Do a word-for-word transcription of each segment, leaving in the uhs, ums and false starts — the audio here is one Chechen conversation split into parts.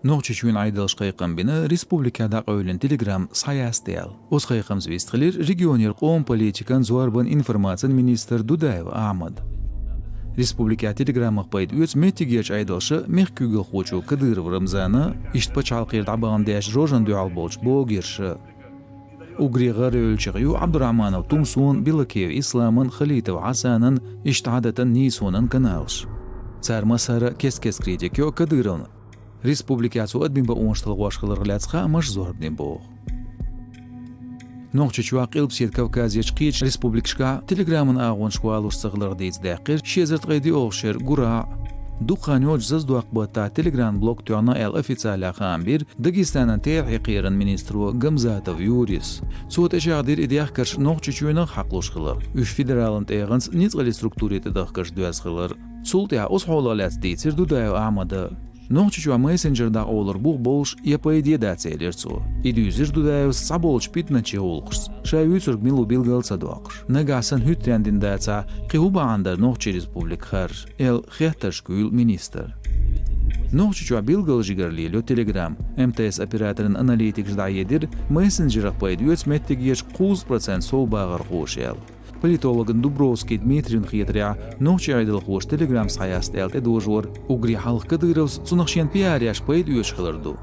Нохчийчоьнан Ӏедалша кхайкхам бина республикехь дӀакъевлина Telegram схьаяста аьлла. Оцу кхайкхамца вистхилира регионера къоман политикан, зорбан, информацин министр Дудаев Ахьмад. Республикехь Telegram-ах пайда оьцу меттигерчу Ӏедалша, мехкан куьйгалхочо Кадыров Рамзана, иштта пачхьалкхера дӀабахана даьчу жожагӀатна дуьхьал болчу блогерша. Уггаре гӀарайолучех ю Абдурахманов Тумсун, Белокеев Исламан, Халитов Хьасанан, иштта Ӏадатан Нийсонан каналаш. Цара массара а кест-кеста критика йо Кадыровна. Республикехь цо адамийн бакъонаш талхош хиларх лаьцна хаамаш зорбане боху. Нохчийчохь, Къилбаседа Кавказерчу кхечу республикашкахь Telegram-ан агӀонаш валуш ца хиларх дийца даьккхира ши эзар ткъе диъолгӀачу шеран гурахь а. Дукха хан йоццуш зазадоккху баттахь Telegram блок тоьхна аьлла официалехь хаам бира Дагестанан терахьийн кхераман министро Гамзатов Юрис. Цо тӀечӀагӀдира и дехкарш Нохчийчоьнах хьакхалуш хилар, уьш федералан тӀегӀанца ницкъаллин структуре тӀедахкарш доьзна хилар. Цул тӀаьхьа оцу хьолах лаьцна дийцира Дудаев Ахьмада. Нохчийчохь мессенджер дӀакъовлар бух болуш я пайде дац, элира цо. И дуьйцура Дудаевс цхьаболчу питаначийн гӀуллакхашца, ша вуьйцург мила ву билгал ца доккхуш. Нагахь санна хӀуьттаренна дина дацахь, кхин хӀун бахьана дара Нохчийн Республика харжа, аьлла хеттарш куьйла министра. Нохчийчохь билггал жигара лелайо Telegram. МТС операторан аналитикаша дӀахьедира, мессенджерах пайда оьцу меттигерчу кхузткъа процент сов бахархоша аьлла. Политологна Дубровский Дмитрийна хетарехь, нохчийн Ӏедалхоша Telegram схьаяста аьлла тӀедожор уггаре хьалха Кадыровс цунах шен пиарехь пайда оьцуш хилар ду.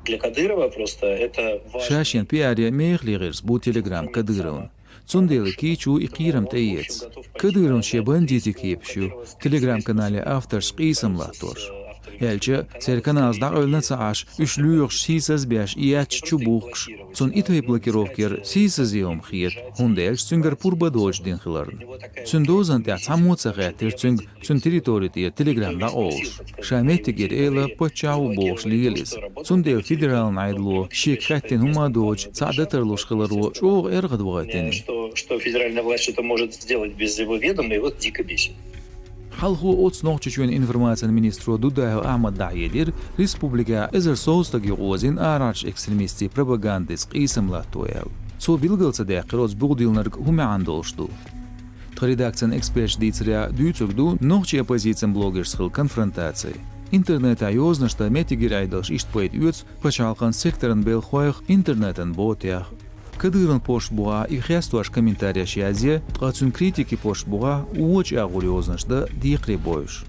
Для Кадырова просто это важно. Ша шен пиаре мехала гӀирс бу Telegram Кадыровна. Цундела кийчо и кхерам тӀеэца. Кадыровна шен бандитийн кепаш ю, Telegram-канале авторш къийсам латтош. Аьлча, церан каналаш дӀакъевлина ца Ӏаш, уьш лоьхуш, сийсаз а беш, и яьттачу чу бухкуш. Цунна и тайпа блокировка яр сийсазе хӀума хета, хӀунда аьлча цуьнгара пурба доцуш дина хиларна. Цуьнан дозанна тӀехь цхьаммо а ца хаьттира цуьнга, цуьнан территори тӀера Telegram дӀакъовлуш. Ша меттигера эла паччахь ву бохуш лела иза. Цундела федералан Ӏедало, шега хаьттина хӀума а доцуш, цхьаъ дан тарлуш хиларо чӀогӀа эргӀадвахийтина. Что, что федеральная власть что-то может сделать без его ведома, его дико бесит. Хьалхо оцу Нохчийчоьнан информацин министро Дудаев Ахьмада дӀахьедира, республикехь эзар сов стаг юкъаозийна арахьарчу экстремистийн пропагандица къийсам латто аьлла. Цо билгал ца даьккхира оцу бух диллинарг хӀун маьӀна долуш ду. Тхан редакцин эксперташа дийцарехь, дуьйцург ду нохчийн оппозицин блогершца хилла конфронтаци. Интернетехь йозанаш дан меттигера Ӏедалш иштта пайда оьцу пачхьалкхан секторан белхалойх, интернетан ботех. Кадыровн пост бухахь и хестош комментареш язъе, ткъа цуьнан критикийн пост бухахь вочу агӀор йозанаш дан декхаре бойуш.